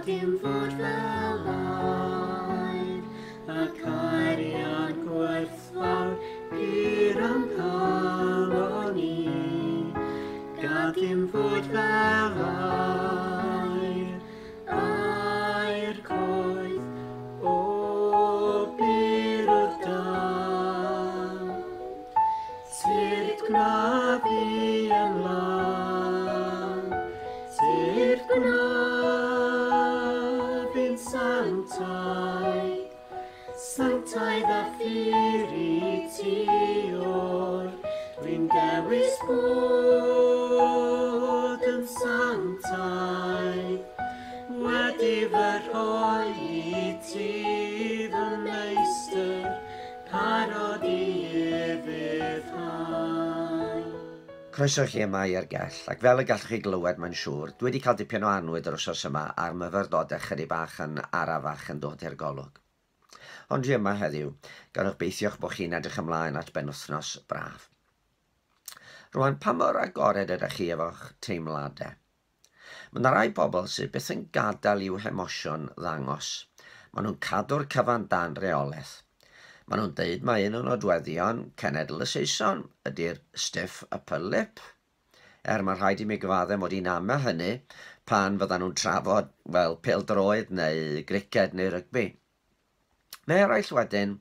Gad im fod fel aur, ac arian gwerthfawr pur a'm calon i. Gad im fod fel aur, aur coeth, o bur o da. Tyrd gwna fi yn lân, tyrd gwna fi'n sanctaidd, sanctaidd a phur i ti o'r, dwi'n dewis bod yn sanctaidd, wedi fy rhoi i ti fy meistr, parod i ufuddhau. Croeso i chi yma i'r gell, ac fel y gallwch chi glywed mae'n siŵr, dwi wedi cael dipyn o annwyd yr wsos yma a'r myfyrdodau chydig bach yn arafach yn dod i'r golwg. Ond dwi yma heddiw, gan obeithio'ch bod chi'n edrych ymlaen at benwythnos braf. Rwan, pa mor agored ydych chi efo'ch teimladau? Mae yna rai bobl sydd byth yn gadael i'w hemosiwn ddangos. Maen nhw'n cadw'r cyfan dan reolaeth. Maen nhw'n deud mai un o nodweddion cenedl y Saeson ydy'r stiff upper lip. Er mae rhaid i mi gyfadde mod i'n ame hynny pan fyddan nhw'n trafod, wel, pêl-droed neu griced neu rygbi. Mae eraill wedyn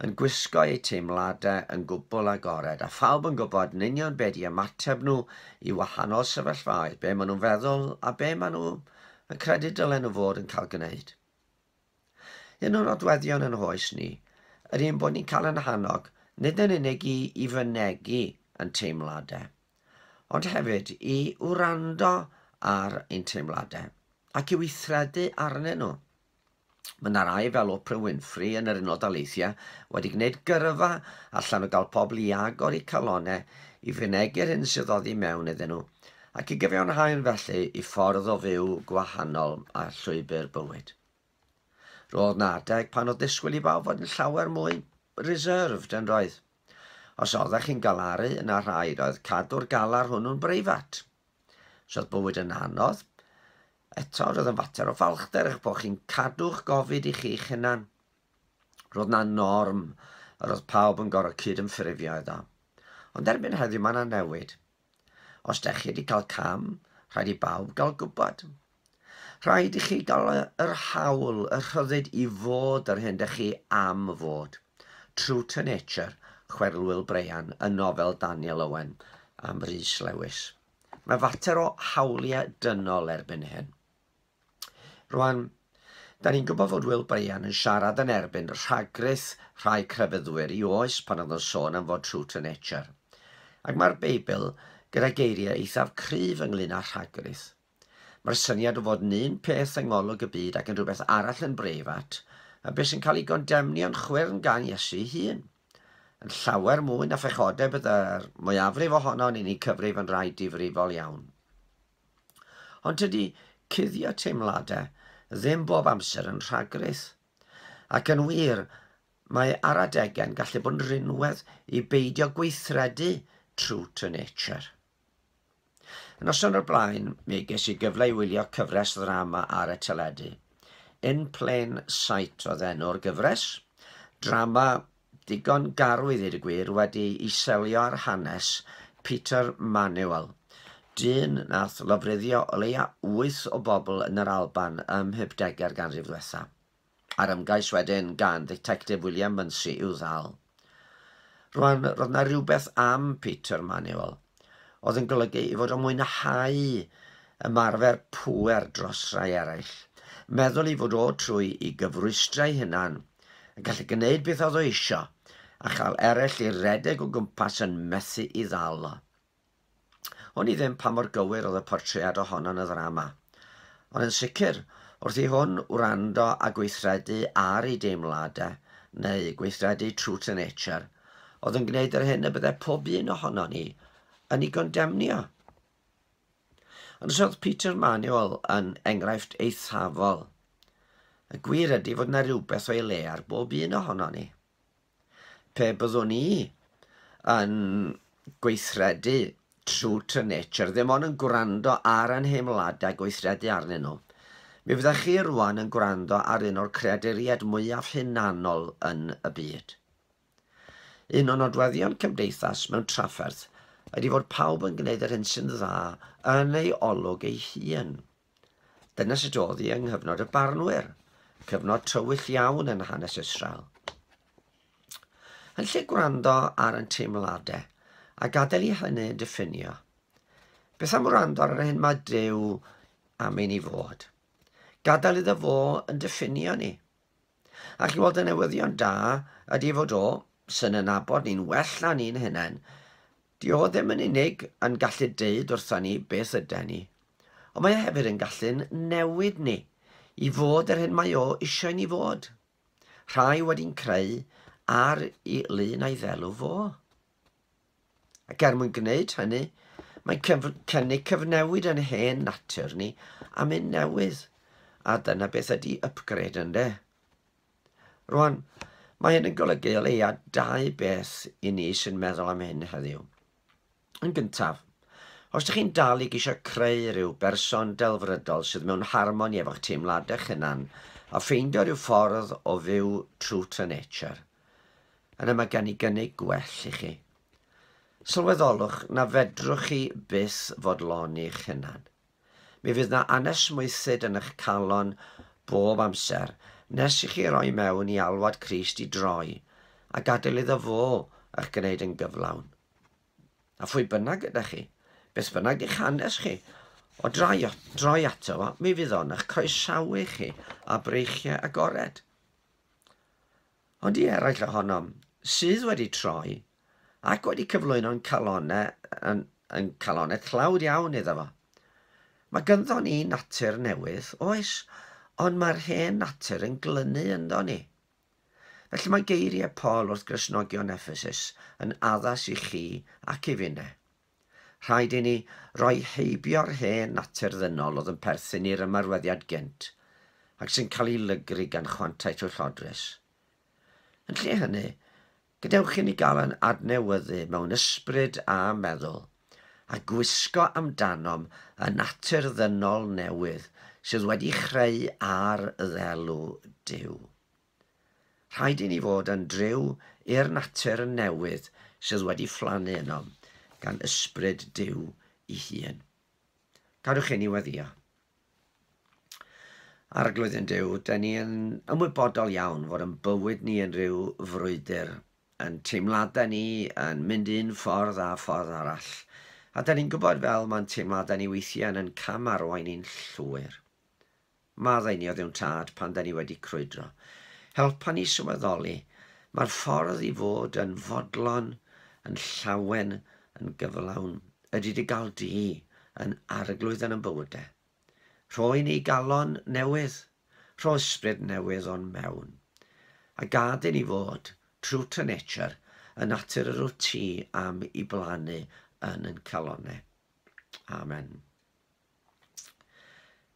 yn gwisgo eu teimladau yn gwbl agored, a phawb yn gwybod yn union be di ymateb nhw i wahanol sefyllfaoedd, be maen nhw'n feddwl a be maen nhw yn credu dylen nhw fod yn cael gwneud. Un o'r nodweddion yn hoes ni ydy ein bod ni'n cael yn hannog nid yn unig i, i fynegi yn teimladau, ond hefyd i wrando ar ein teimladau ac i weithredu arnyn nhw. Mae yna rai fel Oprah Winfrey yn yr Unol Daleithiau wedi gwneud gyrfa allan o gael pobl i agor eu calonnau i fynegi'r hyn sydd oddi mewn iddyn nhw, ac i gyfiawnhau'n felly i ffordd o fyw gwahanol a llwybr bywyd. Roedd 'na adeg pan oedd disgwyl i bawb fod yn llawer mwy reserved, yn roedd? Os oeddech chi'n galaru, yna rhaid oedd cadw'r galar hwnnw'n breifat. Os oedd bywyd yn anodd, eto roedd yn fater o falchder eich bod chi'n cadw'ch gofid i chi'ch hunan. Roedd 'na norm yr oedd pawb yn gorfod cydymffurfio iddo. Ond erbyn heddiw mae 'na newid. Os dech chi wedi cael cam, rhaid i bawb gael gwybod. Rhaid i chi gael yr hawl, y rhyddid i fod yr hyn dech chi am fod. True to Nature, chwedl Wil Bryan, y nofel Daniel Owen am Rhys Lewis. Mae fater o hawliau dynol erbyn hyn. Rwan, da ni'n gwybod fod Wil Bryan yn siarad yn erbyn rhagrith rhai crefyddwyr i oes pan oedd o'n sôn am fod true to nature. Ac mae'r Beibl gyda geiriau eithaf cryf ynglyn â rhagrith. Mae'r syniad o fod yn un peth yng ngolwg y byd ac yn rhywbeth arall yn breifat, yn beth sy'n cael ei gondemnio'n chwyrn gan Iesu ei hun. Yn llawer mwy na phechodau bydde'r mwyafrif ohonon ni'n eu cyfrif yn rhai difrifol iawn. Ond tydi cuddio teimladau ddim bob amser yn rhagrith. Ac yn wir, mae ar adegau'n gallu bod yn rinwedd i beidio gweithredu true to nature. Y noson o'r blaen, mi ges i gyfle i wylio cyfres ddrama ar y teledu. In Plain Sight oedd enw'r gyfres. Drama digon garw i ddweud y gwir, wedi ei selio ar hanes Peter Manuel, dyn nath lofruddio o leia wyth o bobl yn yr Alban ym mhumdegau'r ganrif ddiwetha. A'r ymgais wedyn gan Dditectif William Muncey i'w ddal. Rwan, roedd 'na rywbeth am Peter Manuel oedd yn golygu ei fod o'n mwynhau ymarfer pŵer dros rai eraill, meddwl ei fod o trwy i gyfrwystra ei hunan yn gallu gwneud beth oedd o isio a chael eraill i redeg o gwmpas yn methu i ddal o. Wn i ddim pa mor gywir oedd y portread ohono yn y ddrama. Ond yn sicr, wrth i hwn wrando a gweithredu ar ei deimladau, neu gweithredu true to nature, oedd yn gwneud yr hyn y bydde pob un ohono ni yn ei gondemnio. Ond os oedd Peter Manuel yn enghraifft eithafol, y gwir ydy fod yna rhywbeth o'i le ar bob un ohono ni. Pe byddwn i yn gweithredu true to nature, ddim ond yn gwrando ar yn nheimladau gweithredu arnyn nhw, Mi fyddech chi rwan yn gwrando ar un o'r creaduriaid mwyaf hunanol yn y byd. Un o nodweddion cymdeithas mewn trafferth ydy fod pawb yn gwneud yr hyn sy'n dda yn ei olwg ei hun. Dyna sut oedd hi yng nghyfnod y barnwyr, cyfnod tywyll iawn yn hanes Israel. Yn lle gwrando ar yn teimladau a gadael i hynny yn diffinio, beth am wrando ar yr hyn mae Duw am i ni fod? Gadael iddo fo yn diffinio ni. Ac i weld y newyddion da ydy fod o, sy'n yn nabod ni'n well na ni'n hunain, di o ddim yn unig yn gallu deud wrtha ni beth yden ni, ond mae o hefyd yn gallu'n newid ni i fod yr hyn mae o eisiau ni fod. Rhai wedi'n creu ar i lun a'i ddelw fo. Ac er mwyn gwneud hynny, mae'n cynnig cyfnewid yn hen natur ni am un newydd. A dyna beth ydy upgrade, ynde? Rwan, mae hyn yn golygu o leia dau beth i ni sy'n meddwl am hyn heddiw. Yn gyntaf, os ydych chi'n dal i geisio creu rhyw berson delfrydol sydd mewn harmoni efo'ch teimladau hunan a ffeindio rhyw ffordd o fyw true to nature, yna mae gen i gynnig gwell i chi. Sylweddolwch na fedrwch chi byth fodloni'ch hunan. Mi fydd na anesmwythyd yn eich calon bob amser nes i chi roi mewn i alwad Crist i droi a gadael iddo fo eich gwneud yn gyflawn. A phwy bynnag ydych chi, beth bynnag eich hanes chi, o droi ato fo, mi fydd o'n eich croesawu chi a breichiau agored. Ond i eraill ohonom sydd wedi troi ac wedi cyflwyno'n calonau, yn calonau tlawd iawn iddo fo. Mae ganddo ni natur newydd, oes, ond mae'r hen natur yn glynu ynddo ni. Felly mae geiriau Paul wrth Gristnogion Ephesus yn addas i chi ac i finne. Rhaid i ni roi heibio'r hen natur ddynol oedd yn perthyn i'r ymarweddiad gynt, ac sy'n cael ei lygru gan chwantau twyllodrus. Yn lle hynny, gadewch i ni gael yn adnewyddu mewn ysbryd a meddwl, a gwisgo amdanom y natur ddynol newydd sydd wedi chreu ar ddelw Duw. Rhaid i ni fod yn driw i'r natur newydd sydd wedi phlannu ynom gan ysbryd Duw ei hun. Gadwch i ni weddïo. Arglwydd ein Duw, dan ni yn ymwybodol iawn fod yn bywyd ni yn rhyw frwydr, yn teimladau ni yn mynd un ffordd a ffordd arall. A dan ni'n gwybod fel mae'n teimladau ni weithiau yn cam arwain ni'n llwyr. Maddau ni o Dduw Tad pan dan ni wedi crwydro. Helpa ni sylweddoli, mae'r ffordd i fod yn fodlon, yn llawen, yn gyflawn, ydy dy gael di yn arglwydd yn ein bywydau. Rhoi ni galon newydd, rho ysbryd newydd o'n mewn. A gad i ni fod, true to nature, y natur yr wyt ti am i blannu yn ein calonau. Amen.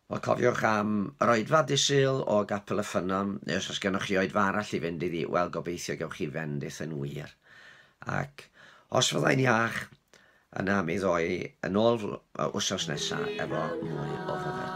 Wel, cofiwch am yr oedfa dydd Sul o Gapel y Ffynnon, neu os oes gennych chi oedfa arall i fynd iddi, wel, gobeithio gewch chi fendith yn wir. Ac os fyddai'n iach, yna mi ddoi yn ôl wythnos nesaf efo mwy o fyfyrdodau.